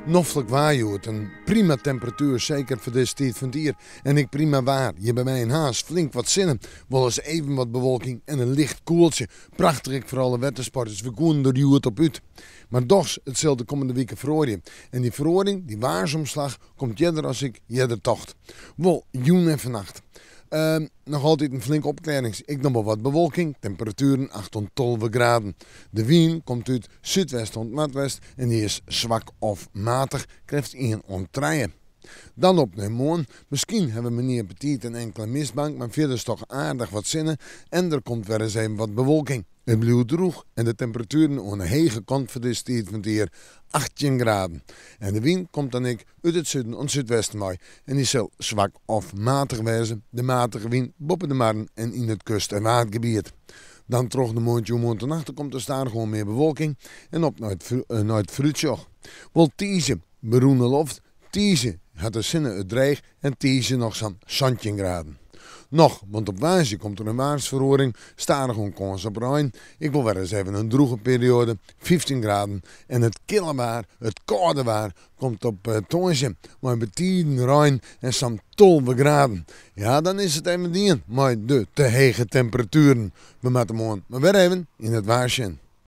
Noflik waar hjoed, in prima temperatuer, seker foar dizze tiid fan it jier. En ek prima waar, hjir by my yn Harns, flink wat sinne, wolris even wat bewolking en in licht koeltsje. Prachtich ek foar alle wettersporters, we koenen der hjoed op út. Mar dochs, it sil de kommende wike feroarje. En dy feroaring, dy waarsomslach, komt earder as ik earder tocht. Wol, jûn en fannacht. Ehm, noch altyd in flinke opklearrings, ek noch wol wat bewolking, temperatueren 8 oant 12 graden. De wyn komt út súdwest oant noardwest en dy is swak of matich, krêft ien oant trije. Dan op nei moarn, miskien hawwe we mear betiid in inkele mistbank, mar fierders toch aardich wat sinne en der komt wer ris even wat bewolking. It bliuwt drûch en de temperatueren oan de hege kant foar dizze tiid fan it jier, 18 graden. En de wyn komt dan ek út it suden oant súdwesten wei en dy sil swak of matich wêze, de matige wyn boppe de marren en yn it kust en waadgebiet. Dan troch de moarntejûn moarntenacht komt der stadichoan mear bewolking en op nei it foarútsjoch. Wol tiisdei berûne loft, tiisdei hat de sinne it dreech en tiisdei noch sa'n 17 graden. Noch, want op woansdei komt der in waarsferoaring, stadichoan kâns op rein, ek wol wer ris even in drûge perioade, 15 graden en it kille waar, it kâlde waar, komt op tongersdei mei betiden rein en sa'n 12 graden. Ja, dan is it even dien mei de te hege temperatueren. We moatte moarn mar wer even yn it waar sjen.